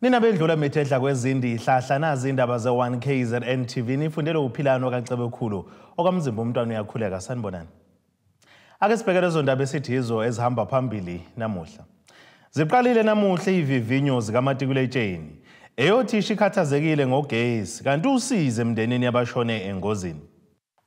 Nina bendlula mithedla kwezindi ihlahla nazi indaba ze-1 KZN TV nifundele uphilano kaCebekhulu okamzimba umntwana uyakhuleka. Sanibonani. Ake sibheke lezo ndaba esithi yizo ezihamba phambili namuhla. Ziqalile namuhla ivivinyo zikamatikuletsheni. Eyothisha ikhathazekile ngogesi kanti usize emndenini yabashone engozini.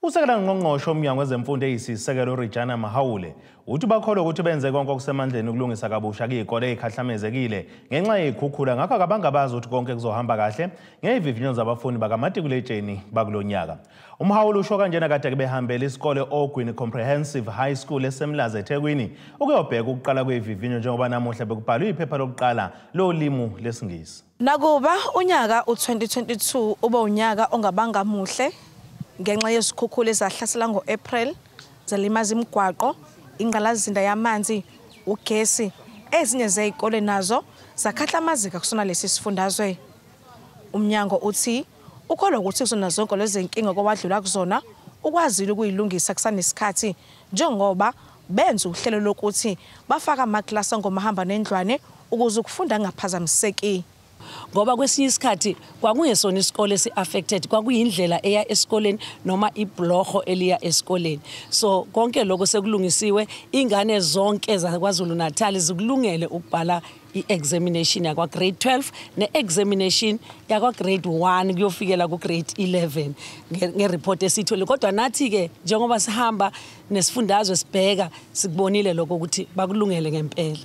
Usekela ngqongqoshe omnyango wezemfundo eyisisekelo Regina Mahawule uthi bakholwa ukuthi benze konke okusemandleni ukulungisa kabusha kuyikole ekhahlamezekile ngenxa yezikhukhula, ngakho akabangabazi ukuthi konke kuzohamba kahle ngezivivinyo zabafundi bakamatikuletsheni bakulonyaka. UMahawule usho kanjena kade behambele isikole Ogwini Comprehensive High School eseMlaza eThekwini ukuyobheka ukuqala kwezivivinyo njengoba namuhla bekubhalwe iphepha lokuqala lolimi lesiNgisi. Nakuba unyaka u2022 ube unyaka ongabanga muhle ngenxa yezikhukhula ezahlasela ngo-April zalimaza imigwaqo, ingqalasizinda yamanzi, ugesi, ezinye zezikole nazo zakhahlamazeka kusona lesi sifundazwe. Umnyango uthi ukholwa ukuthi kuzona zonke lezi zinkinga kowadlula kuzona ukwazile ukuyilungisa kusanesikhathi njengoba benza uhlelo lokuthi bafaka amaklasi angomahamba nendlwane ukuze ukufunda kungaphazamiseki. Ngoba kwesinye isikhathi kwakungesona isikole esi-affected, kwakuyindlela eya esikoleni noma ibhloho eliya esikoleni. So konke lokho sekulungisiwe, ingane zonke zaKwaZulu Natal zikulungele ukubhala i-examination yakwa grade 12 ne-examination yakwa grade 1 kuyofikela ku-grade 11 nge-report esiyitholile. Kodwa nathi-ke njengoba sihamba nesifundazwe sibheka, sikubonile lokho ukuthi bakulungele ngempela.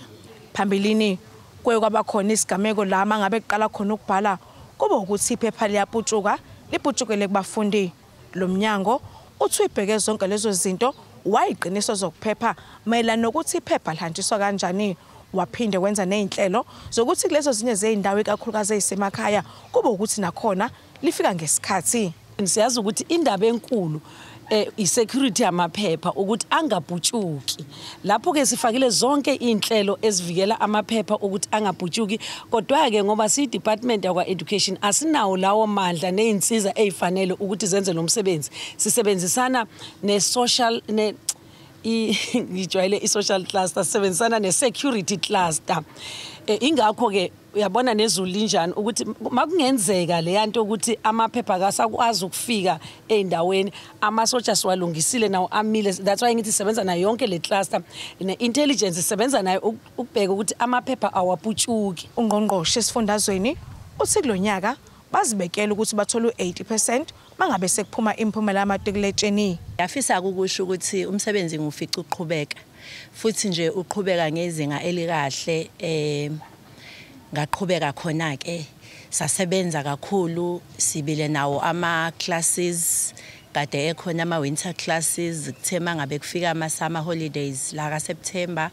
Phambilini kuye kwabakhona isigameko la mangabe kuqala khona ukubhala kube ukuthi iphepha liyaputshuka liputshukele kubafundi. Lo mnyango uthi uyibheke zonke lezo zinto wayiqiniso zokuphepha mayelana nokuthi iphepha lihanjiswa kanjani, waphinde wenza nezinhlelo zokuthi kulezo zinye zezindawo ikakhulukazi ezisemakhaya kube ukuthi nakhona lifika ngesikhathi. Siyazi ukuthi indaba enkulu i-security yamaphepha ukuthi angabhutshuki. Lapho-ke sifakile zonke iy'nhlelo ezivikela amaphepha ukuthi angabhutshuki, kodwa-ke ngoba siyi-department yakwa-education asinawo lawo mandla ney'nsiza ey'fanele ukuthi zenze lo msebenzi. Sisebenzisana ne-social ngijwayele i-social cluster, sisebenzisana ne-security cluster. Ingakho-ke uyabona nezulu linjani ukuthi makungenzeka le yanto ukuthi amaphepha akasakwazi ukufika ey'ndaweni, amasotsha siwalungisile nawo amile. That's why ngithi sisebenza nayo yonke le cluster, ne-intelligence sisebenza nayo ukubheka ukuthi amaphepha awaputshuki. Ungqongqoshe esifundazweni uthi kulonyaka bazibekela ukuthi bathole u-80% mangabe sekuphuma imiphumela yamatikuletsheni. Ngiyafisa ukusho ukuthi umsebenzi ngiwufica uqhubeka futhi nje uqhubeka ngezinga elikahle. Ngaqhubeka khona ke sasebenza kakhulu, sibile nawo ama classes kade ekhona, ama winter classes. Kuthe mangabe kufika ama summer holidays la ka September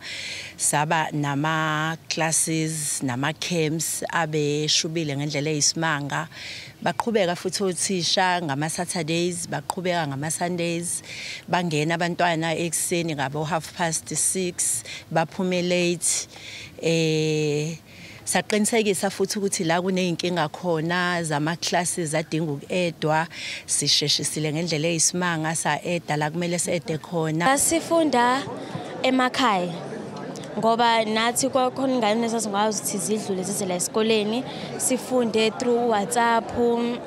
saba nama classes nama camps abeshubile ngendlela eyisimanga. Baqhubeka futhi othisha ngama Saturdays, baqhubeka ngama Sundays, bangena abantwana ekseni ngabo 6:30 baphume late. Saqinisekisa futhi ukuthi la kuneyinkinga khona zama classes adinga ukuedwa, sisheshisile ngendlela eyisimanga sa-eda la kumele se-ede khona. Sifunda emakhaya ngoba nathi kwakhona ingane esasingakwazi ukuthi zidlule zize la esikoleni, sifunde through WhatsApp,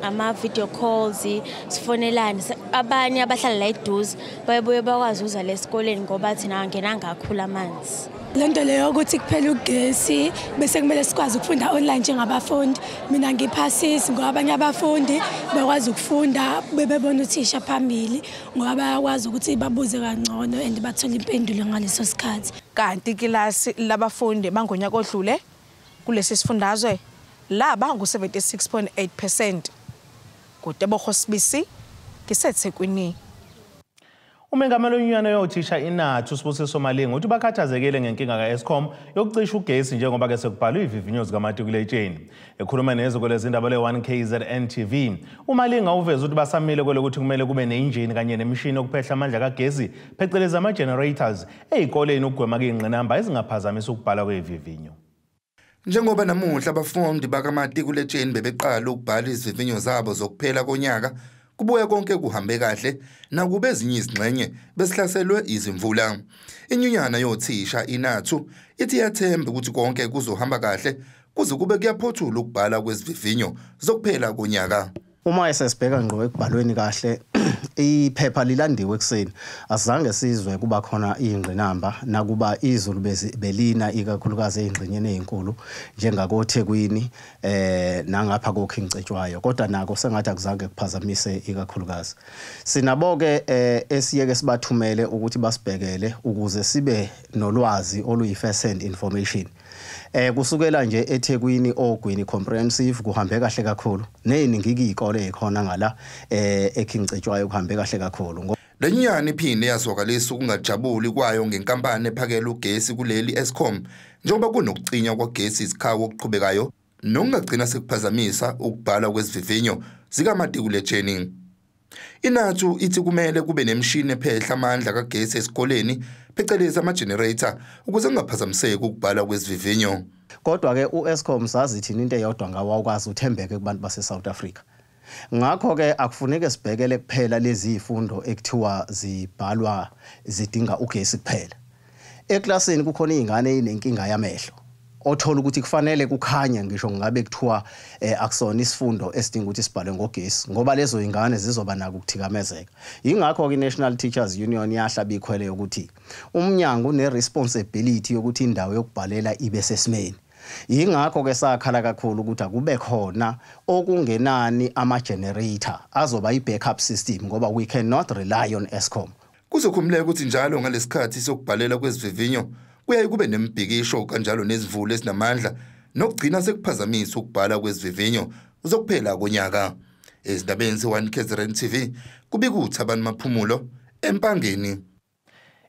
ama video calls, sifonelane. Abanye abahlala la eduze bayebuye bakwazi ukuza la esikoleni ngoba thina angenanga kakhulu amanzi. Lento leyo ukuthi kuphela ugesi bese kumele sikwazi ukufunda online njengabafundi. Mina ngiphasisi ngoba abanye abafundi bakwazi ukufunda bebebona uthisha phambili ngoba bayakwazi ukuthi babuze kangcono and bathole impendulo ngaleso sikhathi. Kanti ikilasi labafundi bangonyaka odlule kulesi sifundazwe laba ngu-76.8%. Kutebogo Sibisi, ngiseThekwini. Umengameli wenyunyana yothisha iNathu Sibusiso Malinga uthi bakhathazekile ngenkinga ka-Eskom yokucisha ugesi njengoba ke sekubhalwe ivivinyo zikamatikuletsheni. Ekhuluma neziko lezindaba le-1 KZN TV, uMalinga uveze ukuthi basamile kwelokuthi kumele kube nenjini kanye nemishini yokuphehla amandla kagesi phecelezi ama-generators ey'koleni ukugwema iy'ngqinamba ezingaphazamisa ukubhalwa kwevivinyo. Njengoba namuhla abafundi bakamatikuletsheni bebeqala ukubhala izivivinyo zabo zokuphela konyaka, kubuye konke kuhambe kahle nakuba ezinye izingxenye besihlaselwe izimvula. Inyunyana yothisha iNathu ithi iyathemba ukuthi konke kuzohamba kahle kuze kube kuyaphothula ukubhala kwezivivinyo zokuphela konyaka. Uma esesibheka ngqo ekubhalweni kahle, iphepha lilandiwe ekuseni, asizange sizwe kuba khona ingqinamba nakuba izulu belina ikakhulukazi ezingxenyeni ezinkulu njengakoThekwini nangapha koKing Cetshwayo, kodwa nako sengathi akuzange kuphazamise ikakhulukazi. Sinabo ke esiyeke sibathumele ukuthi basibhekele ukuze sibe nolwazi oluyi first hand information. Kusukela nje eThekwini Ogwini Comprehensive kuhambe kahle kakhulu, neziningi izikole ezikhona ngala eKing Cetshwayo kuhambe kahle kakhulu. Le nyunyana iphinde yazwakalisa ukungajabuli kwayo ngenkampani ephakela ugesi kuleli Eskom, njengoba kunokucinywa kwagesi izikhawu okuqhubekayo nokungagcina sekuphazamisa ukubhala kwezivivinyo zikamatikuletsheni. INATU ithi kumele kube nemishini ephehla amandla kagesi esikoleni, phecelezi ama-generator, ukuze kungaphazamiseki ukubhala kwezivivinyo. Kodwa ke uEskom sazi thina into eyodwa ngawo, awukwazi uthembeke kubantu base South Africa. Ngakho ke akufuneke sibhekele kuphela lezi zifundo ekuthiwa zibhalwa zidinga ugesi kuphela. Eklasini kukhona izingane ezinenkinga yamehlo, othola ukuthi kufanele kukhanye ngisho ngabe kuthiwa akusona isifundo esidinga ukuthi sibhalwe ngogesi, ngoba lezo izingane zizoba nako ukuthikamezeka. Yingakho ke i-National Teachers Union yahlaba ikhwele ukuthi umnyango une-responsibility yokuthi indawo yokubhalela ibe sesimeni. Yingakho ke sakhala kakhulu ukuthi akube khona okungenani ama-generator azoba i-backup system, ngoba we cannot rely on Eskom. Kuzokhumuleka ukuthi njalo ngalesikhathi sokubhalela kwezivivinyo kuyaye kube nemibhikisho kanjalo nezimvula ezinamandla nokugcina sekuphazamisa ukubhala kwezivivinyo zokuphela konyaka. Ezindabeni ze-1 KZN TV kubika uThabani Maphumulo eMpangeni.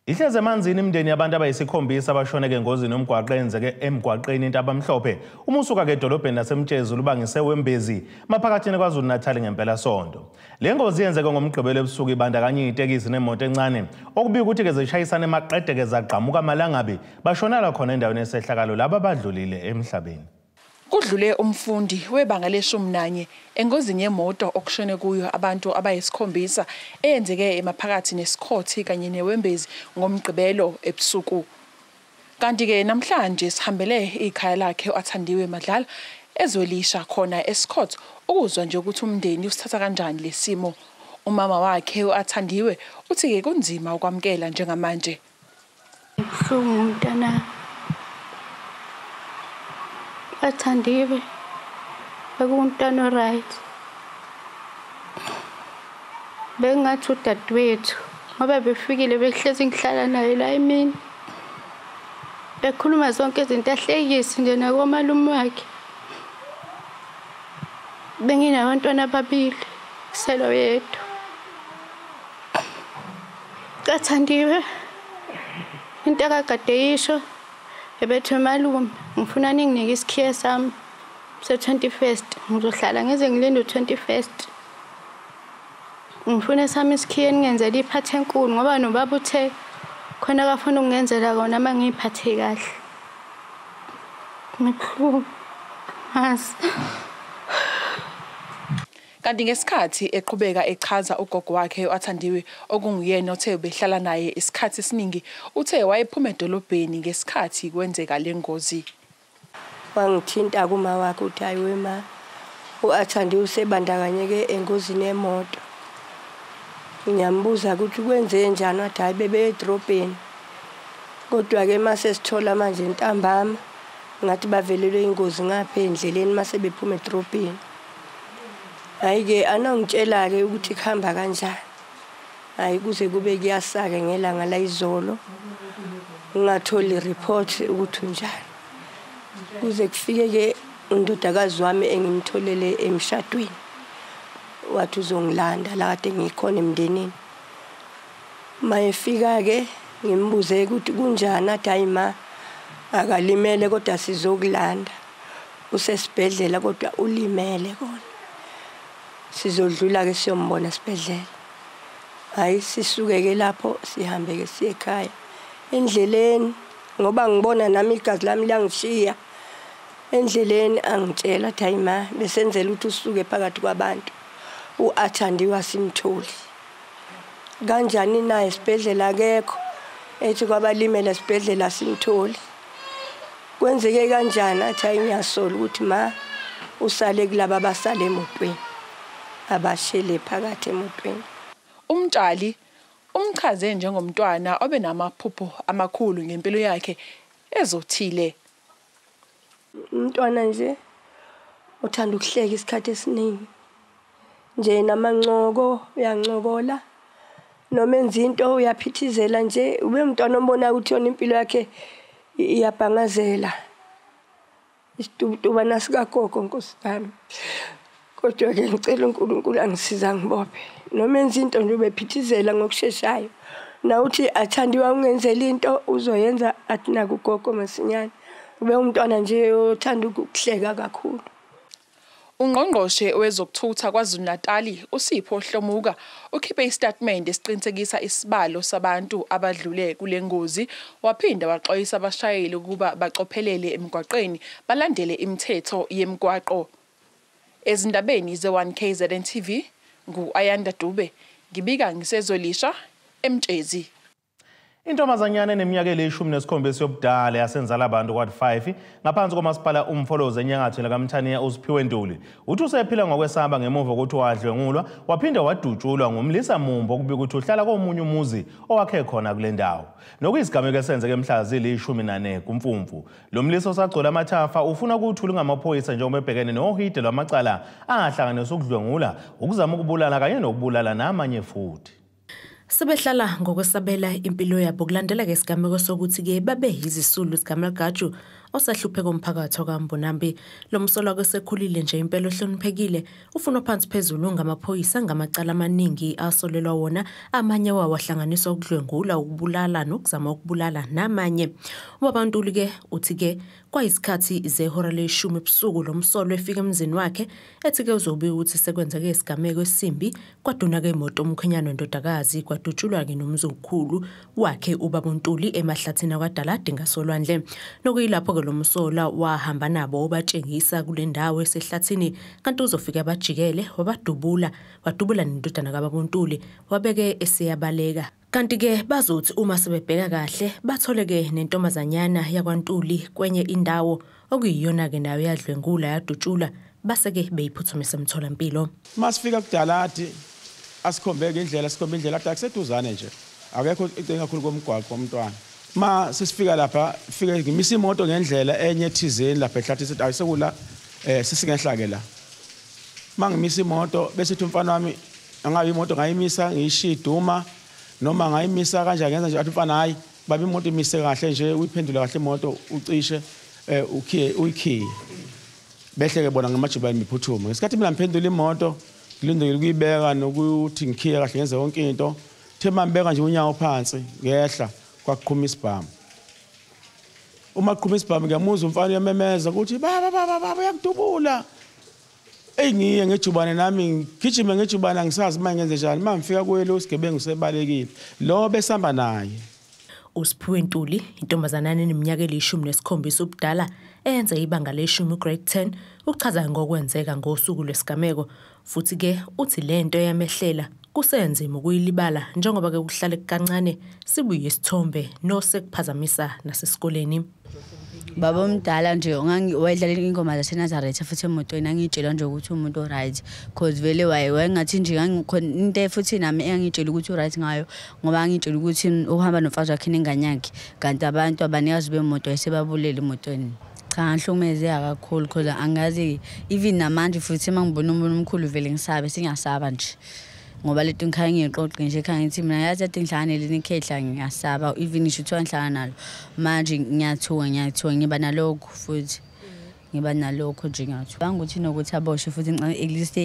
Ihleze emanzini imindeni yabantu abayisikhombisa abashoneke engozini yomgwaqo eyenzeke emgwaqeni Intabamhlophe uma usuka ke edolobheni laseMtshezi lubangise Wembezi maphakathini KwaZulu-Natal ngempelasonto. Le ngozi yenzeke ngoMgqibelo ebusuku ibandakanya itekisi nemoto encane okubika ukuthi ke zishayisana emaqedeke zagqamuka amalangabi, bashonela khona endaweni yesehlakalo laba abadlulile emhlabeni. Kudlule umfundi webanga le-11 engozini yemoto okushone kuyo abantu abayisikhombisa eyenzeke emaphakathi nesikhothi kanye neWembezi ngoMgqibelo ebusuku. Kanti-ke namhlanje sihambele ikhaya lakhe u-Athandiwe Madlala eZwelisha khona eScott ukuzwa nje ukuthi umndeni usithatha kanjani lesimo. Umama wakhe u-Athandiwe uthi-ke kunzima ukwamukela njengamanje. Kubuhlungu mntana Athandiwe, bekuwumntwana o-right. Bengathi udadewethu ngoba befikile behlezi ngihlala naye la emini, bekhuluma zonke izinto, ahlekisi nje nakomalume wakhe. Benginabantwana ababili, kusele yedwa. Athandiwe into akakade yisho ebethe malume ngifuna ninginike isikhiye sami se-21st, ngizohlala ngize ngilinde u-21st. Ngifuna sami isikhiye ningenzele iphathe enkulu ngoba nobaba uthe khona akafuna ukungenzela kona uma ngiyiphathe kahle. Ngibuhlungu ngazi. Kanti ngesikhathi eqhubeka echaza ugogo wakhe u-Athandiwe okunguyena othe ubehlala naye isikhathi esiningi, uthe wayephuma edolobheni ngesikhathi kwenzeka le ngozi. Wangithinta kuma wakhe uthi hayi wema, u-Athandiwe usebandakanyeke engozini yemoto. Ngiyambuza ukuthi kwenze njani, wathi hayi bebe edrobheni. Kodwa-ke mase sithola manje ntambama ngathi bavelelwe ingozi ngapha endleleni mase bephuma edrobheni. Hhayi-ke anongitshela-ke ukuthi kuhamba kanjani. Hhayi kuze kube kuyasake ngelanga la izolo ngingatholi report ukuthi unjani. Kuze kufike-ke undodakazi wami engimtholele emshadweni, wathi uzongilanda la kade ngikhona emndenini. Mayefika-ke ngimbuze ukuthi kunjani, athi hhayi ma akalimele kodwa sizokulanda, usesibhedlela kodwa ulimele kona, sizodlula-ke siyombona esibhedlela. Hhayi sisuke-ke lapho sihambe-ke siye ekhaya. Endleleni ngoba ngibona nami igazi lami liyangishiya, endleleni angitshela athi hayi ma besenzela ukuthi usuke phakathi kwabantu, u-Athandiwe asimtholi. Kanjani na esibhedlela akekho, ethi kwabalimele esibhedlela asimtholi. Kwenzeke kanjani? Athi hayi ngiyasola ukuthi ma usale kulaba abasale emotweni, abashele phakathi emotweni. Umtshali umchaze njengomntwana obenamaphupho amakhulu ngempilo yakhe ezothile. Umntwana nje uthanda ukuhleka isikhathi esiningi nje, namancoko uyancokola, noma enza into uyaphithizela nje. Ube umntwana ombona ukuthi yona impilo yakhe iyabhangazela. Isitubutubana sikagogo nkosi yami. Kodwa-ke ngicela uNkulunkulu angisiza ngibophe. Noma enza into nje ubephithizela ngokusheshayo. Nawuthi athandiwa ungenzela into uzoyenza athi nakugogo masinyane. Ube umntwana nje othanda ukuhleka kakhulu. Ungqongqoshe wezokuthutha KwaZulu-Natali uSipho Hlomuka ukhiphe isitatimende esiqinisekisa isibalo sabantu abadlule kule ngozi, waphinda waxwayisa abashayeli ukuba bacophelele emgwaqeni balandele imithetho yemigwaqo. Ezindabeni ze-1KZN TV ngu-Ayanda Dube, ngibika ngisezolisha eMtshezi. Intombazanyana eneminyaka eli-17 yobudala yasenzala abantu kwa-5 ngaphansi komasipala Umfolozi enyakatho lakaMthaniya uSiphiwe Ntuli uthi usephila ngokwesaba ngemuva kokuthi wadlwengulwa waphinde wadutshulwa ngumlisa mumbo okubika ukuthi uhlala komunye umuzi owakhe khona kule ndawo. Nokuyisigameko esenzeke mhla zili-14 kuMfumfu. Lo mlisa osagcwele amathafa ufuna ukuthula ngamaphoyisa njengoba ebhekene nohide lwamacala angahlanganisa ukudlwengula, ukuzama ukubulala kanye nokubulala namanye futhi. Sebehlala ngokwesabela impilo yabo kulandela-ke isigameko sokuthi-ke babe yizisulu zikaMagaju osahlupheka umphakathi wakwaMbonambi. Lo msolwa osekhulile nje impela ohloniphekile ufunwa phansi phezulu ngamaphoyisa ngamacala amaningi asolelwa wona, amanye wawo ahlanganiswa ukudlwengula, ukubulala nokuzama ukubulala namanye. Ubaba Ntuli-ke uthi-ke kwayisikhathi zehora leshumi ebusuku lo msolwa efika emzini wakhe ethi-ke uzobika ukuthi sekwenzeke isigameko esimbi, kwaduna-ke imoto umkhwenyana wendodakazi, kwadutshulwa-ke nomzukulu wakhe ubaba Ntuli emahlathini akwaDaladi ngasolwandle. Nokuyilapho-ke lo msolwa wahamba nabo obatshengisa kule ndawo esehlathini, kanti uzofika abajikele wabadubula, wadubula nendodana kababa Ntuli, wabeke eseyabaleka. Kanti-ke bazothi uma sebebheka kahle bathole-ke nentombazanyana yakwaNtuli kwenye indawo okuyiyona-ke nayo yadlwengula yadutshula, base-ke beyiphuthumisa emtholampilo. Masifika kuDaladi asikhombeke indlela, sikhombe indlela athi akuseduzane nje, akekho eceleni kakhulu komgwaqo umntwana. Ma sesifika lapha fike ngimisa imoto ngendlela enye ethizeni lapha ehlathi, sithi ayisekula sesingehla-ke la. Ma ngimisa imoto bese ithi umfana wami angabe imoto ngayimisa ngiyishiya iduma noma ngayimisa kanjani, ngenza nje athi umfana hayi baba imoto imise kahle nje, uyiphendule kahle imoto ucishe ukhiye uyikhiye. Behle-ke bona ngamajubane ngiphuthume. Ngesikhathi mina ngiphendula imoto ngilindele ukuyibeka nokuthi ngikhiye kahle ngenze yonke into, the mambeka nje unyawo phansi ngehla kwaqhuma isibhamu. Uma qhuma isibhamu ngiyamuzwa umfana uyamemeza ukuthi baba baba baba uyakudubula. Eyi ngiye ngejubane nami ngigijime ngejubane angisazi uma ngenze njani. Uma ngifika kuye lo sigebengu sebalekile lo besihamba naye. uSiphiwe Ntuli, intombazanana eneminyaka eli-17 ubudala eyenza ibanga leshumi grade 10, uchaza ngokwenzeka ngosuku lwesigameko. Futhi-ke uthi lento yamehlela kusenzima ukuyilibala njengoba-ke kuhlale kancane sibuye isithombe nosekuphazamisa nasesikoleni. Baba omdala nje wayedlala ingoma zaseNazaretha futhi emotweni, angitshela nje ukuthi umuntu o-right cause vele wayengathi nje into futhi nami engangitshela ukuthi u-right ngayo, ngoba angitshela ukuthi uhamba nomfazi wakhe nengane yakhe, kanti abantu abanikazi bemoto wayesebabulele emotweni. Cha, ngihlukumezeka kakhulu cause angazi even namanje futhi uma ngibona umuntu omkhulu vele ngisabe sengiyasaba nje, ngoba lento ngikhaya ngiyiqoqe nje ekhaya ngithi mina yazi ade ngihlangane leni ikhehla ngiyasaba, even ngisho kuthiwa ngihlangana nalo manje ngiyathuka ngiba nalokho futhi ngiba nalokho nje ngiyathuka. Bangukuthi nokuthi aboshwe futhi at least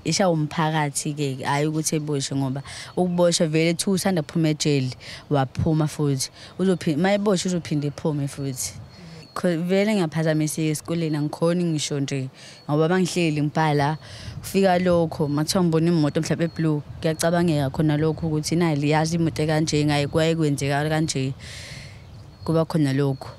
eshawa umphakathi-ke, hhayi ukuthi eboshwe, ngoba ukuboshwa vele thu usanda kuphuma ejele waphuma futhi uma eboshwe uzophinde ephume futhi. Vele ngiyaphazamiseka esikoleni, angikhoni ngisho nje ngoba bangihleli ngibhala kufika lokho makuthiwa ngibona imoto mhlawumbe eblue kuyacabangeka khona lokho ukuthi nayi yazi imoto kanje ngaye kwaye kwenzeka kanje, kuba khona lokho.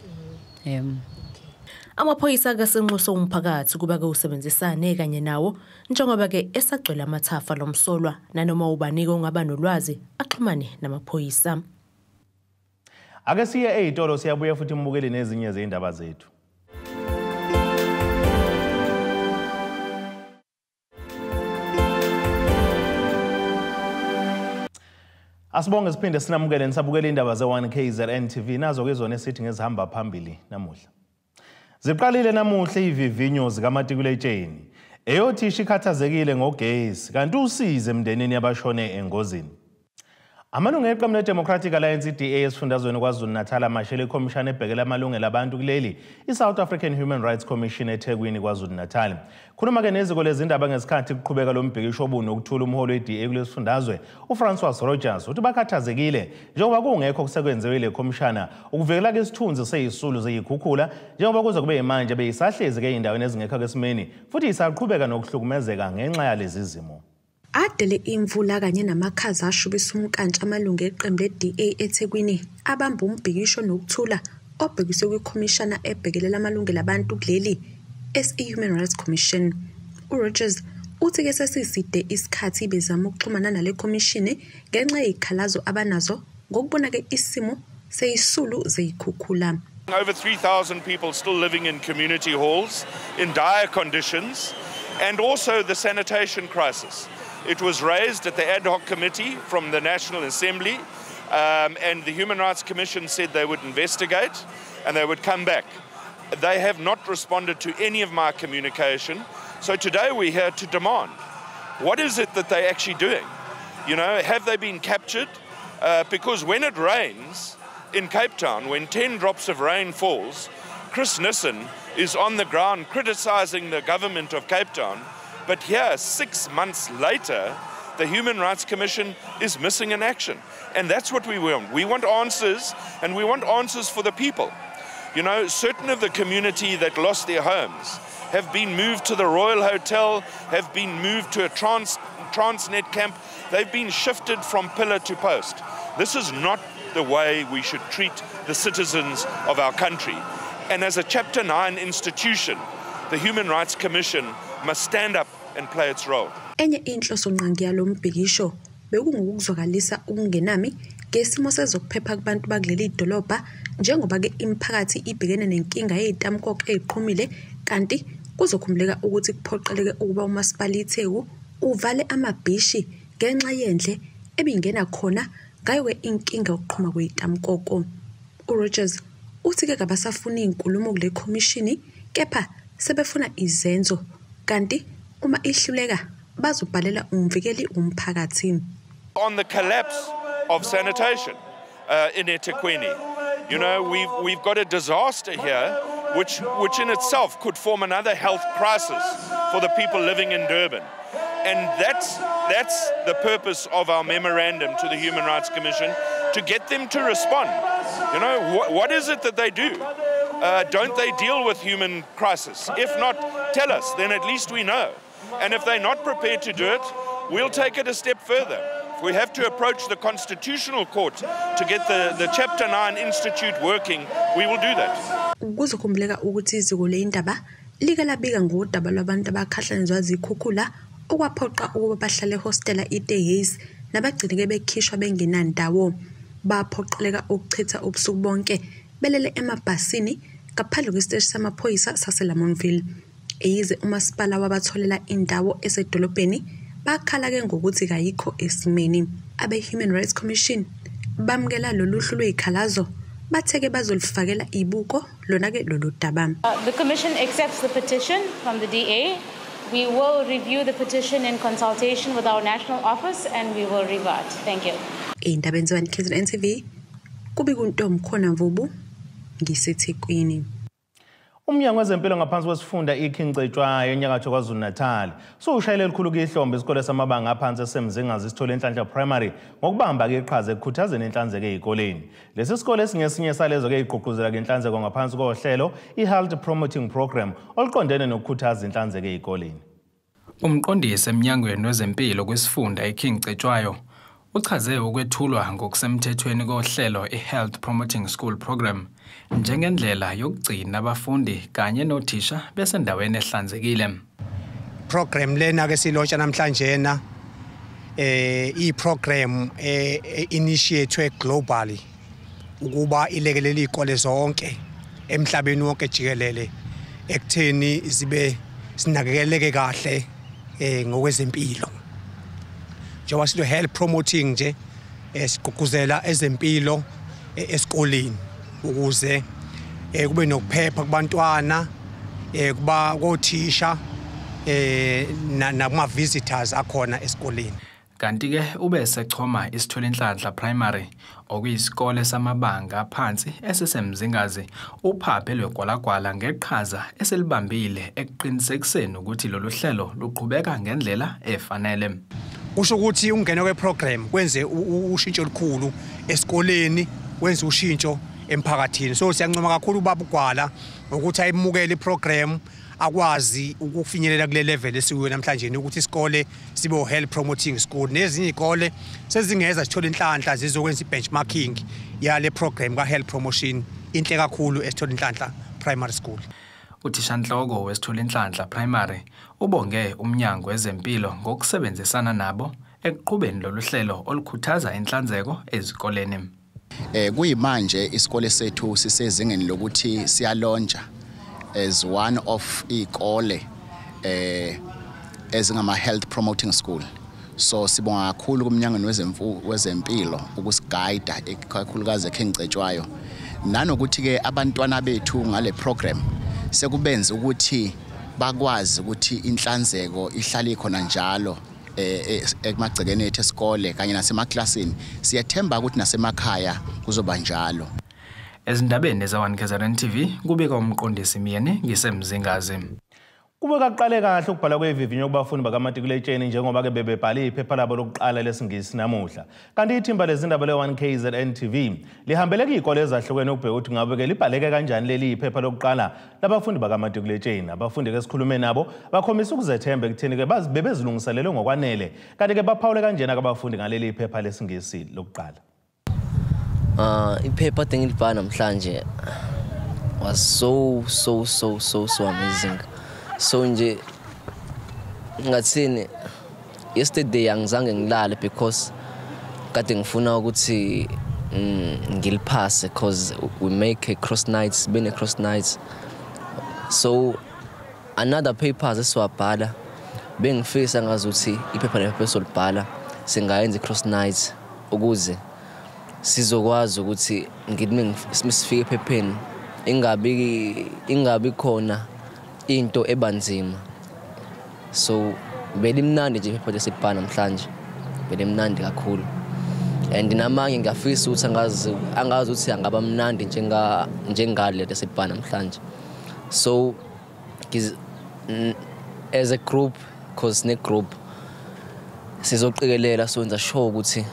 Amaphoyisa-ke asenxusa umphakathi ukuba-ke usebenzisane kanye nawo njengoba-ke esagcwele amathafa lomsolwa, nanoma ubani-ke ongaba nolwazi axhumane namaphoyisa. Ake siye ey'tolo, siyabuya futhi mbukeli nezinye zey'ndaba zethu. Asibonge siphinde sinamukele nisabukela indaba ze-1 KZN TV, nazo-ke zona esithi ngezihamba phambili namuhla. Ziqalile namuhla ivivinyo zikamatikuletsheni. Eyothisha ikhathazekile ngogesi kanti usize emndenini yabashone engozini. Amalungu eqembu le-Democratic Alliance i-DA esifundazweni KwaZulu-Natal amashele ikhomishana ebhekele amalungelo abantu kuleli, i-South African Human Rights Commission eThekwini KwaZulu-Natal. Khuluma-ke neziko lezindaba ngesikhathi kuqhubeka lo mbhikisho obunokuthula, umholi we-DA kulesi sifundazwe uFrancois Rogers uthi bakhathazekile njengoba kungekho kusekwenziwe le khomishana ukuvikela-ke isithunzi seyisulu zeyikhukhula, njengoba kuze kube yimanje beyisahlezi-ke ey'ndaweni ezingekho esimeni futhi isaqhubeka nokuhlukumezeka ngenxa yalezi zimo. Adele imvula kanye namakhaza ashubisa umnkantsha amalungu eqembu le-DA eThekwini abamba umbhikisho nokuthula obhekiswe kwikhomishana ebhekelela amalungelo abantu kuleli, SA Human Rights Commission. URogers uthi-ke sesiside isikhathi bezama ukuxhumana nale khomishini ngenxa yey'khalazo abanazo ngokubona-ke isimo seyisulu zeyikhukhula. Over 3,000 people still living in community halls in dire conditions, and also the sanitation crisis. It was raised at the ad hoc committee from the National Assembly, and the Human Rights Commission said they would investigate and they would come back. They have not responded to any of my communication. So today we're here to demand, what is it that they're actually doing? You know, have they been captured? Because when it rains in Cape Town, when 10 drops of rain falls, Chris Nissen is on the ground criticizing the government of Cape Town. But here, 6 months later, the Human Rights Commission is missing in action. And that's what we want. We want answers, and we want answers for the people. You know, certain of the community that lost their homes have been moved to the Royal Hotel, have been moved to a Transnet camp. They've been shifted from pillar to post. This is not the way we should treat the citizens of our country. And as a Chapter 9 institution, the Human Rights Commission must stand up and play its role. Enye inhloso ngqangi yalo mbhikisho bekungukuzwakalisa ukungenami ngesimo sezokuphepha kubantu bakuleli dolobha, njengoba ke imiphakathi ibhekene nenkinga yezitamkoko eziqhumile, kanti kuzokhumbuleka ukuthi kuphoqeleke ukuba umasipala iTheku uvale amabhishi ngenxa yendle ebingena khona ngayo inkinga yokuqhuma kwezitamkoko. uRogers uthi ke kabasafuni inkulumo kule khomishini, kepha sebefuna izenzo, kanti uma ihluleka bazobhalela umvikeli umphakathi. On the collapse of sanitation in eThekwini, you know, we've got a disaster here which in itself could form another health crisis for the people living in Durban. And that's the purpose of our memorandum to the Human Rights Commission, to get them to respond. You know, what is it that they do? Don't they deal with human crisis? If not, tell us, then at least we know. And if they're not prepared to do it, we'll take it a step further. If we have to approach the Constitutional Court to get the Chapter 9 Institute working, we will do that. Kuzokhumbuleka ukuthi iziko leyindaba like labika ngodaba lwabantu abakhahlanzwa zikhukhula okwaphoqa ukuba bahlale ehostela iTehis nabagcineke bekhishwa bengenandawo. Baphoqeleka ukuchitha ubusuku bonke belele emabhasini ngaphandle kwesiteshi samaphoyisa saseLamontville. Eyize umasipala wabatholela indawo esedolobheni, bakhala ke ngokuthi kayikho esimeni. Abe-Human Rights Commission bamukela lolu hlu lwezikhalazo, batheke bazolifakela ibuko lona ke lolu daba. The commission accepts the petition from the DA. We will review the petition in consultation with our national office and we will revert. Thank you. Ey'ndabeni ze-1 KZN TV, kubika uNtombi Mvubu ngiseThekwini. Umnyango wezempilo ngaphansi kwesifunda iKing Cetshwayo enyakatho KwaZulu-Natal suwushayele elikhulu ihlombe isikole samabanga aphansi eseMzingazi Sithole Enhlanhla Primary ngokubamba ke iqhaza ekukhuthazeni inhlanzeko ezikoleni. Lesi sikole singesinye salezo ke igqugquzela ke inhlanzeko ngaphansi kohlelo i-Health Promoting Program oluqondene nokukhuthaza inhlanzeko ezikoleni. Umqondisi emnyangweni wezempilo kwesifunda iKing Cetshwayo uchaze ukwethulwa ngokusemthethweni kohlelo i-Health Promoting School Program njengendlela yokugcina abafundi kanye nothisha besendaweni ehlanzekile. Program lena ke silotsha namhlanje na i-program initiated globally Ukuba ilekelele izikole zonke emhlabeni wonke jikelele ekutheni zibe sinakekeleke kahle ngokwezempilo. Njengoba sithi health promoting nje sigqugquzela ezempilo esikoleni ukuze kube nokuphepha kubantwana, kuba kothisha, nakuma visitors akhona esikoleni. Kanti-ke ube esechoma iSitholenhlanhla Primary, okuyisikole samabanga aphansi esiseMzingazi, uphaphe lwegwalagwala ngeqhaza eselibambile ekuqinisekiseni ukuthi lolu hlelo luqhubeka ngendlela efanele. Kusho ukuthi ukungena kweprogram kwenze ushintsho olukhulu esikoleni, kwenze ushintsho emphakathini. So siyancoma kakhulu ubaba uGwala ukuthi ayimukele iprogram, akwazi ukufinyelela kule level esikuyo namhlanje ukuthi isikole sibe health promoting school. Nezinye izikole sezingeza sithola inhlanhla zizokwenza ibenchmarking yale program ka health promotion inhle kakhulu eSitholenhlanhla Primary School. Uthishanhloko weSitholenhlanhla Primary ubonge umnyango wezempilo ngokusebenzisana nabo ekuqhubeni lolu hlelo olukhuthaza inhlanzeko ezikoleni. Kuyimanje isikole sethu sisezingeni lokuthi siyalontsha as one of ikole ezingama health promoting school. So sibonga kakhulu kumnyango wezempilo ukusigayida ikakhulukazi eKing Cetshwayo, nanokuthi ke abantwana bethu ngale program sekubenza ukuthi bakwazi ukuthi inhlanzeko ihlale khona njalo emagcekeni ethu esikole kanye nasemaklasini. Siyathemba ukuthi nasemakhaya kuzoba njalo. Ezindabeni za-1KZN TV kubika umqondisi Myeni ngiseMzingazi. Kube kaqale kahle ukubhala kwevivinyo kubafundi bakamatikuletsheni njengoba ke bebebhale iphepha labo lokuqala lesiNgisi namuhla. Kanti ithimba lezindaba le-1KZN TV lihambele kuy'kole ezahlukene ukubheka ukuthi ngabe-ke libhaleke kanjani leli iphepha lokuqala labafundi bakamatikuletsheni. Abafundi-ke esikhulume nabo bakhombisa ukuzethemba ekutheni-ke bebezilungiselele ngokwanele. Kanti-ke baphawule kanjena abafundi ngaleli iphepha lesiNgisi lokuqala. Iphepha engilibhala namhlanje was so so so so so amazing. So nje ngathini, yesterday angizange ngilale because kade ngifuna ukuthi ngiliphase because we make a cross nights, been a cross nights. So another papers esiwabhala bengifisa ngazuthi iphepha nephepha esolibhala singayenza cross nights ukuze sizokwazi ukuthi ngithi sifike ephepheni ingabi khona into ebanzima. So belimnandi nje iphepha lesilibhala namhlanje, belimnandi kakhulu. And namanye ngiyafisa ukuthi angazi ukuthi angaba mnandi njengale lesilibhala namhlanje. So as a group, cause ne group sizoqikelela sowenza sure ukuthi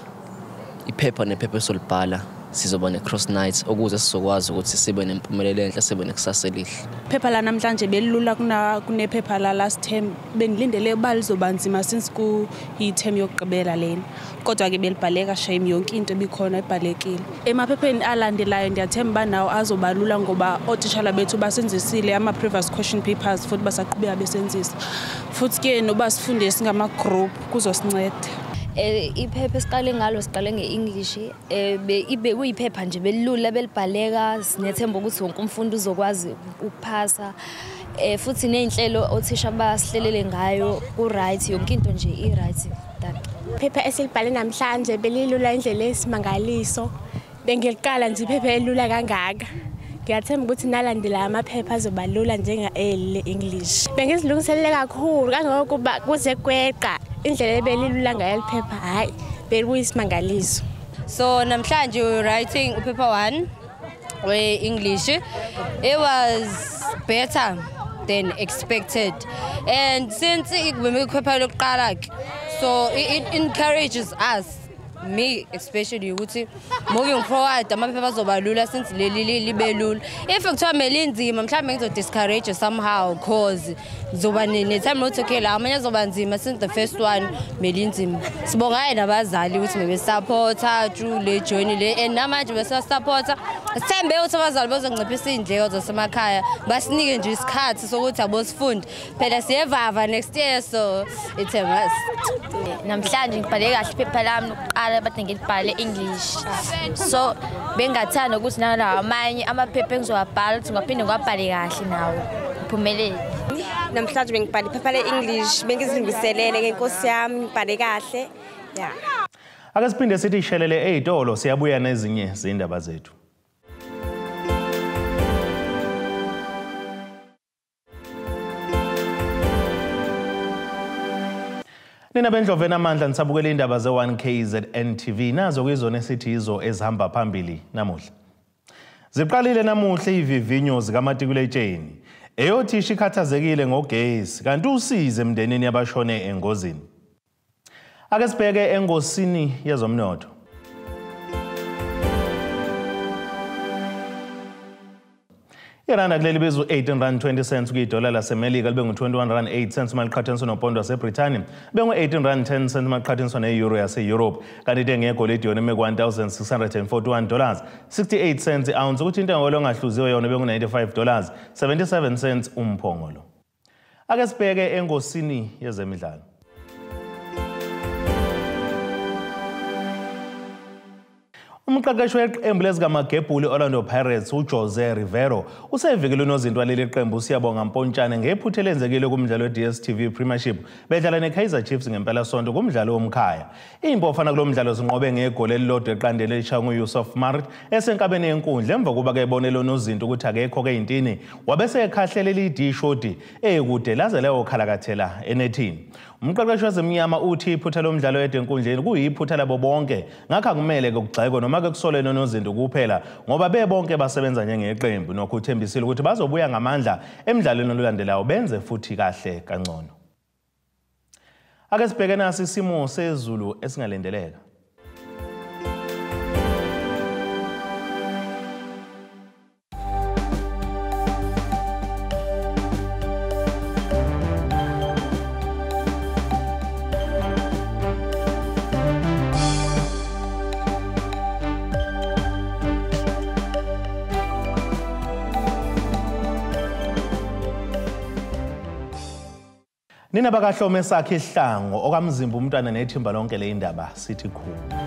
iphepha nephepha esolibhala sizoba ne-cross nights ukuze sizokwazi ukuthi sibe nempumelelo enhle, sibe nekusasa elihle. Iphepha la namhlanje belilula kunephepha la last term. Bengilindele uba lizoba nzima since kuyi-term yokugqibela lena, kodwa ke belibhaleka shame, yonke into ebikhona ibhalekile. Emaphepheni alandelayo ndiyathemba uba nawo azoba lula ngoba ootishala bethu basenzisile ama-previous question papers futhi basaqhubeka besenzisa, futhi ke noba sifunde singama-group kuzosinceda. Iphepha esiqale ngalo siqale nge-English, ibe kuyiphepha nje belilula belibhaleka, sinethemba ukuthi wonke umfundi uzokwazi ukuphasa, futhi ney'nhlelo othisha basihlelele ngayo ku-right, yonke into nje i-right. Iphepha esilibhale namhlanje belilula indlela esimangaliso, bengiliqala nje iphepha elilula kangaka. Ngiyathemba ukuthi nalandela amaphepha azoba lula njenga-le-English. Bengizilungiselele kakhulu kangangokuba kuze kweqa indlela ebelilula ngayo liphepha, hhayi bekuyisimangaliso. So namhlanje we're writing paper 1 we-English. It was better than expected, and since iphepha lokuqala, so it encourages us, me especially, ukuthi moving forward amaphepha azoba lula since leli libe lula. If kuthiwa melinzima mhlawumbe ngizo-discourage somehow cause ngizoba ne-time nokuthi okay la amanye azoba nzima since the first one melinzima. Sibongaye nabazali ukuthi bebesupporta through le journey le, and namanje besasupporta. Sithembe ukuthi abazali bazonciphisa iy'ndleko zasemakhaya, basinike nje isikhathi sokuthi abosifunde phela siyevava next year, so it's a must. Namhlanje ngibhale kahle iphepha lami lokuqala bade ngilibhale English, so Bengathanda ukuthi nalawa amanye amaphepha engizowabhala ukuthi ngiwaphinde ngiwabhale kahle nawo ngiphumelele. Namhlanje bengibhala iphepha le-English, bengizilungiselele ngenkosi yami ngibhale kahle. Yeah. Ake siphinde sithi ishelele ey'tolo, siyabuya nezinye zindaba zethu. Nina bendlovu enamandla nisabukela indaba ze-1KZN TV, nazo kuyizona esithi yizo ezihamba phambili namuhla. Ziqalile namuhla ivivinyo zikamatikuletsheni. Eyothisha ikhathazekile ngogesi kanti usize emndenini yabashone engozini. Ake sibheke engosini yezomnotho. Iranda kuleli bizu 18 rand 20 cents kuyidola laseMelika libe ngu-21 rand 8 cents uma liqhathaniswa nopondo waseBrithani, bengu-18 rand 10 cents uma liqhathaniswa ne-euro yase-Europe. Kanti intengo yegolide yona ime ku-$1,641 68 cents i-ounce, ukuthi intengo engahluziwe yona bengu-$95 77 cents umphongolo. Ake sibheke engosini yezemidlalo. Umqeqeshi weqembu lezikamagebhuli Orlando Pirates uJose Rivero usevikele unozinto waleli qembu uSiyabonga Mpontshane ngephutha elenzekile kumdlalo we-DStv Premiership bedlala ne-Kaizer Chiefs ngempelasonto kumdlalo womkhaya. Impofana kulo mdlalo zinqobe ngegoli elilodwa eqandeni elishaywe nguYusuf Maart esenkabeni yenkundla emva kokuba kebonele unozinto ukuthi akekho-ke ey'ntini, wabe ekhahlela eliyidishodi ekude laze layokhalakathela enethini. Umqeqeshi wezemnyama uthi iphutha lomdlalo yedwa enkundleni kuyiphutha labo bonke, ngakho akumele kugxekwe noma ke kusolwe nonozinto kuphela ngoba bebonke basebenza njengeqembu. Nokho uthembisile ukuthi bazobuya ngamandla emdlalweni olulandelayo benze futhi kahle kangcono. Ake sibheke nasi isimo sezulu esingalindeleka. Nina bakahlome sakhe ihlango okamzimba umntwana nethimba lonke le indaba sithi khu.